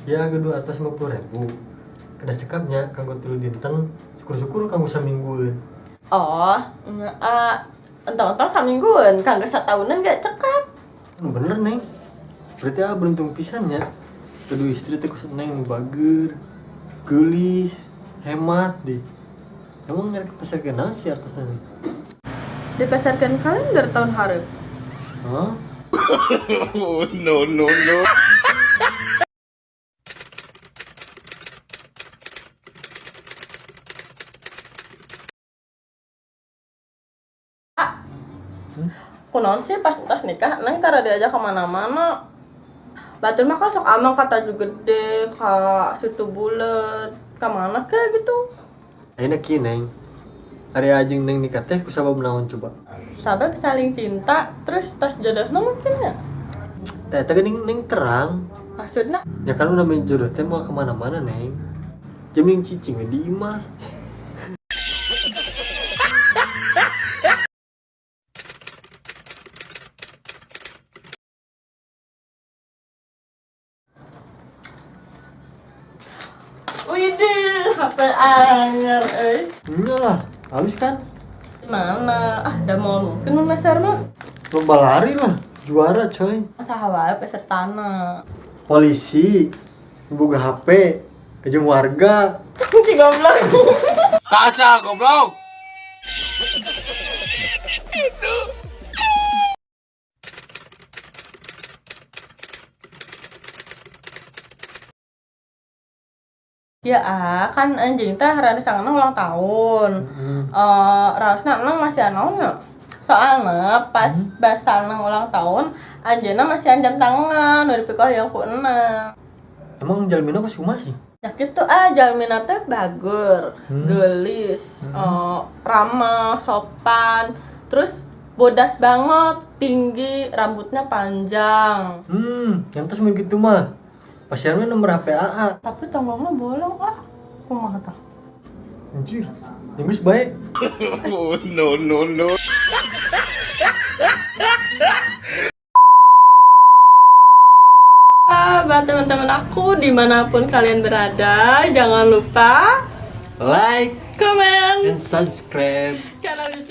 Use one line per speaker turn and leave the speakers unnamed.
Ya gaduh artos 50.000. Kedah cekap nya kanggo 3 dinten, syukur-syukur kanggo saminggueun.
Oh, nya entong-entong saminggueun, kanggo sataunan gak cekap.
Bener, Neng. Berarti ah beruntung pisan nya. Gaduh istri teh kos Neng nu bager, geulis, hemat deh. Emang ngerek pasarkeun naon sih artosna nih?
Dipasarkeun kalender tahun hareup.
Hah?
Oh, no, no, no.
Kunaon sih pas tas nikah Neng tara diajak kemana-mana. Batur mah kan sok amang ka Taju Gede, ka Situ Bulet, ka mana ke gitu.
Ayeuna kieu, Neng. Ari ajeng Neng nikah teh kusabab naon coba?
Sabab saling cinta, terus tas jodohna mungkin ya?
Teh eta geuning Neng terang.
Maksudna?
Ya kan namanya jodoh teh mau kemana-mana, Neng. Jaming cicing we di imah.
Widih, HP anyar euy.
Nya lah, halus kan?
Mana? Ah, da mau mungkin mun meser mah.
Lomba lari lah, juara coy.
Masa wae pesertana.
Polisi, boga HP, jeung warga.
Si goblok.
Kasa, goblok.
Ya ah, kan anjing teh rencanana ulang tahun. Raosna nang masih naon nya? Soalna pas basa nang ulang tahun, anjeunna masih jam tangan, nu dipikoh ku enang.
Emang jalmina kos kumaha sih?
Ya gitu ah, jalmina teh bager, geulis, ramah, sopan, terus bodas banget, tinggi, rambutnya panjang.
Yang terus begitu mah. Pasian mah nomor HP AA.
Tapi tonggongnya bolong ah. Kumaha tah?
Anjir, yang geus bae.
Oh, no, no, no.
Buat teman-teman aku dimanapun kalian berada, jangan lupa
like,
comment,
and subscribe.
Channel